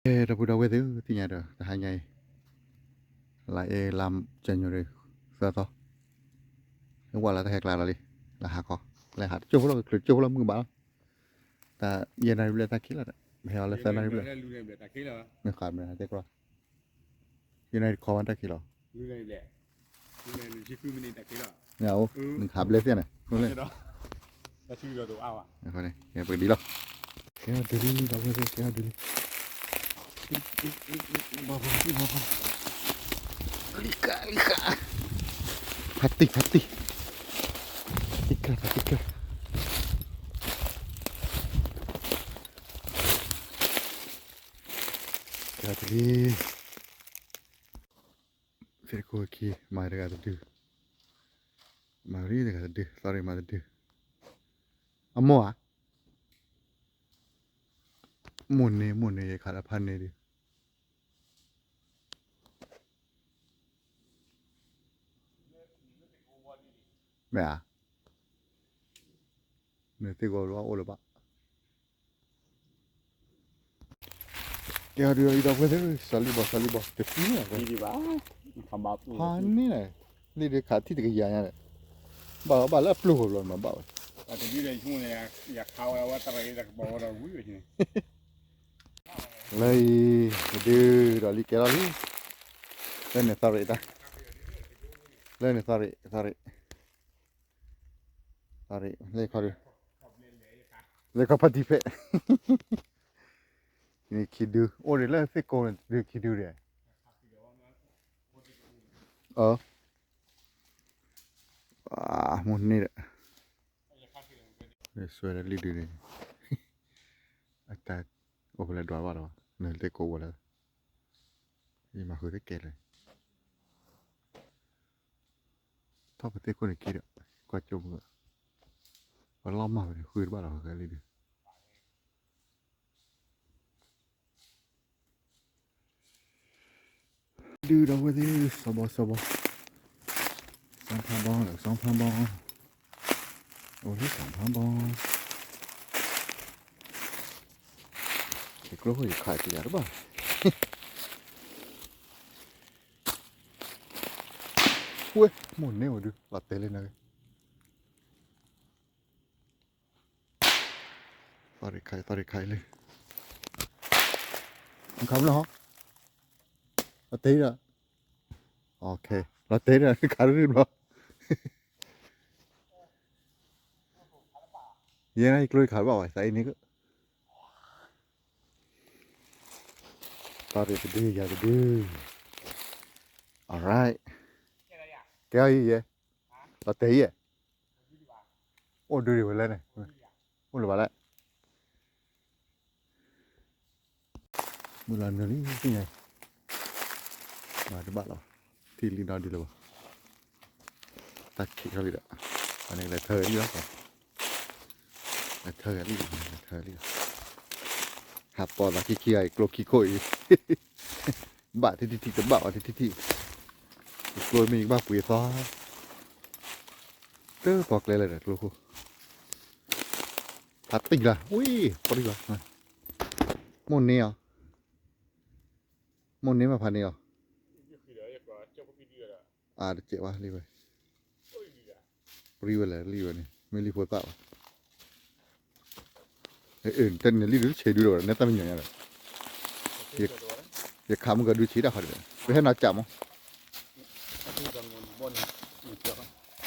ဒီပုၢ်ဒီဝဲၢ်သ့ၣ်ဧၢ, သ့ၣ်ညါဒီး တဟါညါအံၤ လါအ့လါ January သၢသီ, ဝဲလၢတၢ်ဟဲကျါဒီးလံ, လၢဟးခီ, လၢဟးတကၠိဖိလီၤ, ချုးတကၠိဖိလီၤ မုၢ်ဘၣ်လီၤ, တၢ်ယဲၢ်နၣ်ရံၣ်ဘျဲၣ်တၢ်ခံးလီၤ, ပဟဲအီၤလၢသၢနၣ်ရံၣ်ဘျဲၣ်, မ့ၢ်ဃးမ့ၢ်ဟဲတဲကျီ, ယဲၢ်နၣ်ရံၣ်တခီဝဲတၢ်ခံးလီၤ, မ့ၢ်အိၣ်, နဟးဘျဲၣ်သ့ၣ်န့ၣ်, ပကဒံးလီၤ, ကဲဒ်လံ, လံကၣ်လံကၣ်, ဖးတံၢ်ဖးတံၢ်, ဖးတံၢ်ကၢ်ဖးတံၢ်ကၢ်, ကဲဒ်လံ, သ့ၣ်တကိးခံ မၤတဂၤတဒု, မၤရံတဂၤတဒု, သီရ့မၤတဒု, အမိၢ်ဧါ, မိၢ်န့ၢ် မိၢ်န့ၢ် ယခးလၢဖးန့ၢ်ဒုး, မ့ၢ်ဧါ, နသ့ၣ်ကိးလီၤအိၣ်လၢၤဘၣ် ကဲဒုးအံၤဒီးဝဲသ့ၣ် စီၤလံဘီ စီၤလံဘီ တသံန့ၣ်, ဖးန့ၣ်န့ၣ်, လံဒုးခးထံၣ်တကယၤညါဒီး, ဘၣ်ဘၣ်လၢအပျိၢ်ဃိဘျီမၤဘၣ်ဝဲ, လၢအံၤ, ဒုးဒီးလံကဲထီၣ်လံ, လၢန့ၣ်သီရ့တၢ်, လၢန့ၣ်သီရ့ သီရ့ သီရ့ လၢခီဒုး, လၢခီဖးတံၢ်ဖဲ န့ၣ်ခံဒု, အိၣ်ဒံးလၢသ့ၣ်ကိးန့ၣ်ဒုးခံဒုဒံး, အၢ, မိၢ်န့ၢ်ဒီး, ဆွဲလၢလံဒုန့ၣ်, အတၢ်အိၣ်ဖဲလဲၣ်ဒွးဘၣ်လီၤ, နသ့ၣ်ကိးဝဲလၢ, ယမၤဃုာ်သ့ၣ်ကဲလၢ ထီၣ်ပသ့ၣ်ခိၣ်န့ၣ်က့ဒီး, ကွၢ်ကၠိမုၢ်, ပှၤလီၤမၢ်ဝဲန့ၣ် ဃုတဘၣ်လီၤ ဃဲလံဒုး, ဒုးဒီးဝဲသ့ၣ် စီၤဘီ စီၤဘီ, စီၤဖးဘီ စီၤဖးဘီ, အိၣ်လၢစီၤဖးဘီ, ယကျိခိၣ်ယခးကယၤတဘၣ် ဝဲ, မိၢ်န့ၢ်ဝဲဒုး လီၤတဲာ်လံနၤ, သီရ့ခါ သီရ့ခါလံ, နခးမ့ၢ်လီၤ, လီၤတဲာ်ဒီး, လီၤတဲာ်ဒီး နခးရ့ဘျီ, ယဲန့ၣ်ယကျိယခးတဘၣ်ဝဲ သးအံၤန့ၣ်က သီရ့တဒု ယၤတဒု, alright, ကဲအံၤယဲ, လီၤတဲာ်ယဲ, အိၣ်ဒုးဒံးဝဲလၢန့ၣ်, အိၣ်လၢၤဘၣ်လၢ မုၢ်လီၤနုာ်လံသ့ၣ်ညါ, မၤတဘၣ်လီၤ, ထံၣ်လံဒီဒုလၢၤဘၣ်, တၢ်ခံးထီၣ်လံဒီး, အန့ၣ်လဲၤထၢလံလီၤ, လဲၤထၢလံ, လဲၤထၢလံ, ဟးပိာ်သးခံခံဂၤအံၤကျိခံခိၣ်အံၤ, ဘၣ်ထံထံထံတဘၣ်အီၤထံထံထံ, ယကျိမ့ၢ်ယကဘၣ်ပှ့ၤသီ, တပီၤကျဲလၢာ်ဒီးကျိခိၣ် ဖးတံၢ်လၢ် ဝံၤ ပရံၣ်လီၤ, မိၢ်န့ၢ်အီၤ, မိၢ်န့ၢ်မးဖးန့ၢ်အီၤ, အတစဲးဝဲလံဝဲ, ပရံၣ်ဝဲလၢာ်လံဝဲန့ၣ် မ့ၢ်လံဖိသၣ်ဘၣ်, တၢ်န့ၣ်လံဒုးဆံးဒုးဒီး နဲတၢ်မံညီၤညါဒီး, ယခးမုၢ်ကဒုးဆံးတၢ်ခီဒံး, ပဟဲနီၤစးမး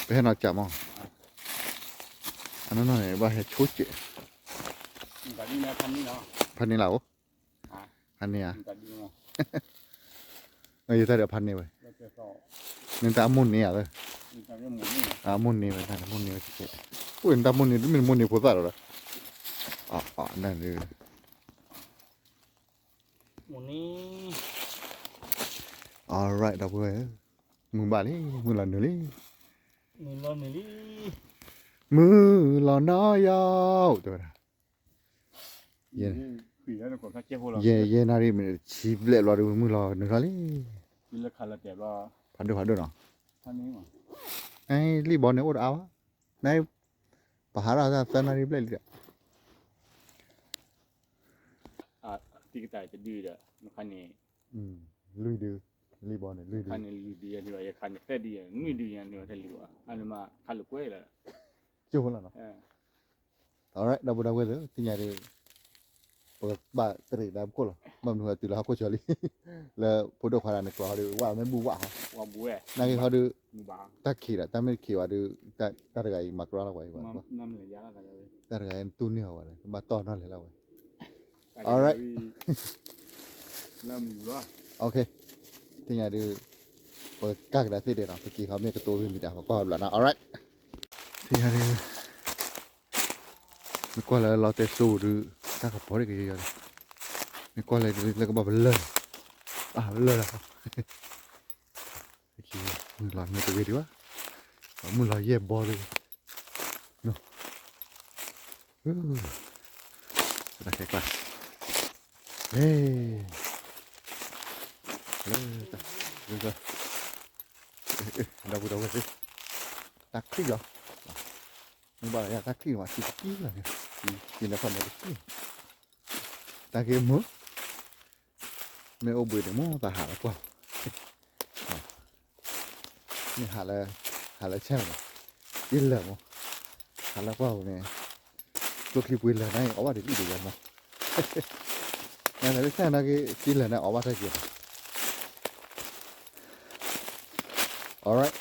ပဟဲနီၤစးမး, အနီၢ်နီၢ်န့ၣ် ဘၣ်ဟဲဆိကဲး, ဖးန့ၢ်လၢ်ဧိၤ, ဖးန့ၢ်ဧါ, ယတၢ်ဒီးဖးန့ၢ်ဝဲ, နတၢ်အမိၢ်န့ၢ်ဧါ, အမိၢ်န့ၢ်ဝဲ တၢ်မိၢ်န့ၢ်ဝဲ, အိၣ်နတၢ်မိၢ်န့ၢ် တမ့ၢ်နမိၢ်န့ၢ်ဖိသၣ်ဒီး, န alright ဒီပုၢ်ဝဲၢ်, မုၢ်ဘၣ်လံ မုၢ်လီၤနုာ်လံ, မုၢ်လီၤနုာ်လံ, မုၢ်လီၤနီၤယီၤ တဲဝဲဒၣ်, ယဲ ယဲနၣ်ရံၣ်မ့ၢ်ဆံဘျဲၣ်ဘျီဒီး မုၢ်လီၤနုာ်ထီၣ်လံ, ဖးဒိၣ်ဖးဒိၣ်နီၤ, လံၣ်ဘီန့ၣ်အိၣ်တအါဘၣ်, န ပဟးထီၣ်သၢနၣ်ရံၣ်ဘျဲၣ်လံဒီး တံၢ်ကတၢၢ်တဒုဒီး မ့ၢ်ခါန့ၣ် လွံၢ်ဒု, လံာ်ဘီန့ၣ် လွံၢ်ဒု, ခါန့ၣ်လွံၢ်ဒုယၤန့ၣ် ယခါန့ၣ်သၢဒုယၤ နွံဒုယၤန့ၣ် တလံၤဘၣ် အန့ၣ်မး ခါလၢကွဲလီၤ ကၠိလီၤနီၤ. Alright ဒီပုၢ်ဒီဝဲၢ်သ့ၣ် သ့ၣ်ညါဒီး ပကဘၣ်တရံးသးပခိၣ်လီၤ ဘၣ်မနုၤဃိတုၤလၢဟီၣ်ခိၣ်ချၢလံ လၢဖိဒိၣ်ခွါတဂၤန့ၣ် ကျီၤဟီဒီး ဝၣ်မ့ၢ်ဘူၣ်ဝၣ်ဟီ နာ်က့ဟီဒီး တၢ်ခံးဒီး တၢ်မ့ၢ်တခံးဘၣ်ဒီး တၢ်တဂၤအံၤမၤကြၢးလီၤဝဲအံၤဘၣ် တၢ်တဂၤအံၤတူၢ်န့ၢ်အီၤဘၣ်ဒီး ကဘၣ်တီၢ်နီၢ်လဲၤလီၤဝဲ Alright သ့ၣ်ညါဒီး ပကကၢ်ကဒါသ့ၣ်ဒဲးနီၤ ပက့ၤခီမ့ၢ်ကတိၤဂ့ၢ်မံၤတၢ် ပကွၢ်ဘျီနီၤ Alright သ့ၣ်ညါဒီး မ့ၢ်ကွၢ်လၢလီတဲစိဒုး တၢ်ကပီၤဒ်ကယီယီဒီး မ့ၢ်ကွၢ်လၢလၢကဘၣ်ပလၢၢ်လီၤ အလၢၢ်လီၤ မုၢ်လီၤမ့ၢ်တဂ့ၤဒံးဘၣ် မုၢ်လီၤယဲၢ်ဘီဒံး တၢ်ခဲကျါ ဟဲ လၢ ဒီပုၢ်ဒီဝဲၢ်သ့ၣ် တၢ်ချံၣ်လီၤ မ့ၢ်ဘၣ်ယၤတၢ်ချံၣ်မး ချံၣ်တကံၢ်လီၤန့ၣ် က့ၤလၢခီၣ်မီၤတကံၢ် တၢ်က့ၤမုာ် မ့ၢ်အိၣ်ဘှံးန့ၣ် မိၢ်သးဟးလီၤကွၢ် မ့ၢ်ဟးလၢ ဟးလၢဆဲၣ်မး ယလၢာ်မး ဟးလၢကွၢ်ပူၤန့ၣ် ကျိချံပှ့ၤလၢာ်န့ၣ် အီၣ်ဘၣ်တလံၣ်တယၤမး နလၢဆဲၣ်နာ်က့ က့ၤလၢာ်န့ၣ် အီၣ်ဘၣ်တၢ်က့ၤ Alright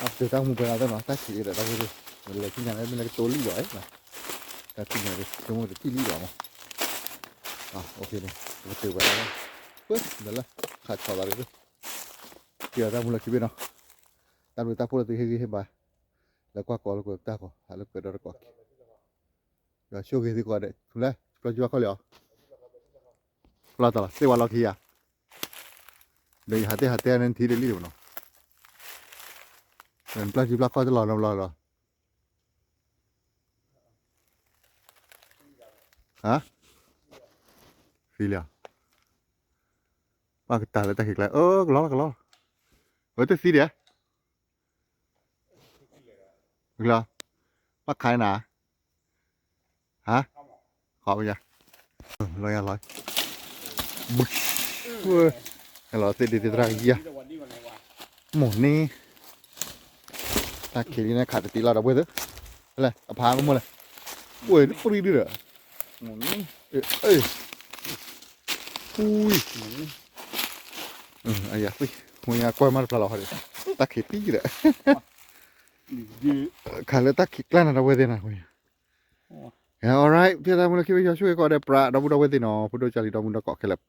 အတုၤတၢ်မူပှဲၤလီၤသ့ၣ်နီၤ တၢ်ခံးအံၤဒီး တၢ်ဝဲသ့ၣ် မ့ၢ်လဲၤသ့ၣ်ညါလၢမ့ၢ်လၢကတိၤလံလီၤ တၢ်သ့ၣ်ညါလၢ ဆိကမိၣ်တထံၣ်လံလီၤမး OK န့ၣ် ပကတုၤဝဲဒၣ်လၢ ပှဲၤဒီးလၢ ခးဆီသးလၢ က့ၤအီၤတၢ်မူလၢခံဘ့ၣ်နီၤ တၢ်ဘျုးတၢ်ဖှိၣ်လၢသုဟ့ၣ်ဂံၢ်ဟ့ၣ်ဘါ လၢကွၢ်ကီလၢကွဲးတၢ်ကီ ဟးလၢကွဲးဒီတကီၢ်က့ၤ ယွၤဆိၣ်ဂ့ၤသုကိးဂၤဒဲး ထူလၢ ပျီကၠူဘၣ်ခီၣ်လံၤအီၤ လီၤတၢ်လီၤ သ့ၣ်ဝါလီၢ်ခံဧါ ဒီးယဟးတဲဟးတဲန့ၣ်ထံတလံၣ်တဘၣ်နီၤ ပျီကၠူဘၣ်ခီၣ်တလီၤနီတဘျီလီၤ ဟါ သံလံဧါ ဘၣ်ကတၢၢ်လၢတၢ်ခံးကျါ အၢ ကလီလီၤ ကလီလီၤ အၢ တသံဒံး ကလီ ဘၣ်ခါနၤ ဟါ ခီပယါ လီၤယၤလီၤ ဘုး ဟဲလီၤသ့ၣ်ဒ်သ့ၣ်သရၣ်ကယါ မိၢ်န့ၣ် တၢ်ခံးလံန့ၣ် ခးတတံၢ်လီၤဒီပုၢ်ဝဲၢ်သ့ၣ် လၢအဖးမ့ၢ်မိၢ်လဲၣ် ဝဲၢ်တပရံဒုဒီး အံၤ အံၤ ဝဲၢ်ကွၢ်မးတဖျါလီၤဟီဒီး တၢ်ခံးတံၢ်ဒီး ခးလၢတၢ်ခံးကျါနၤဒီပုၢ်ဝဲၢ်သ့ၣ်နၤ alright ဖဲတၢ်မူလၢခံဘ့ၣ် ယွၤဆိၣ်ဂ့ၤကိးဂၤဒဲး ပြးဒီပုၢ်ဒီဝဲၢ်သ့ၣ်နီၤ ဖိဒိၣ်ကၢ်လံၤဒီမုၢ်ဒီကီးခဲလၢာ်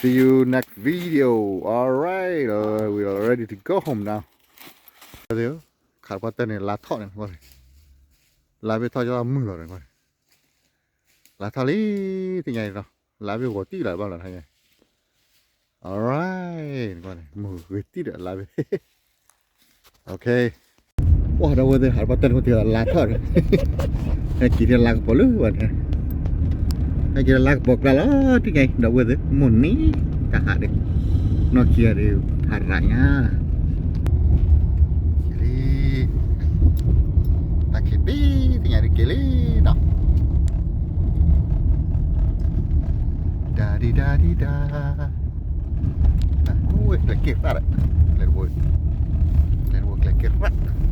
See you next video. Alright, uh, we are ready to go home now. ခးပှၢ်တၢၢ်န့ၣ် လါထီၣ်န့ၣ် လါဘ့ၣ်ထီၣ်ကမုာ်လီၤန့ၣ် လါထီၣ်လံ သ့ၣ်ညါအံၤနီၤ လါဘ့ၣ်ဂီၤတံၢ်လီၤဘၣ်လီၤ alright မုာ်ဂ့ၤတံၢ်ဒီးလါဘ့ၣ် အိၣ်ဒီပုၢ်ဝဲၢ်သ့ၣ် ဟးပှၢ်တၢၢ်န့ၣ် အိၣ်တ့ၢ်လါထီၣ်န့ၣ် ဟဲက့ၤထဲလါကပီၤလၢဘၣ်န့ၣ် ဟဲက့ၤထဲလါကပီၤကျါလီၤ တံၢ်ညါအံၤ ဒီပုၢ်ဝဲၢ်သ့ၣ် မိၢ်န့ၣ် တၢ်ဟးဒီး နီၢ်ခံဂၤဒီး ဖးရၤညါ လံ တၢ်ခံးတံၢ် သ့ၣ်ညါဒ်က့ၤလံနီၤ ဒါဒံဒါဒံဒါ ဝဲကျဲက့ၤရၣ်ဒီး ကျဲတဘိ ကျဲတဘိကျဲက့ၤရၣ်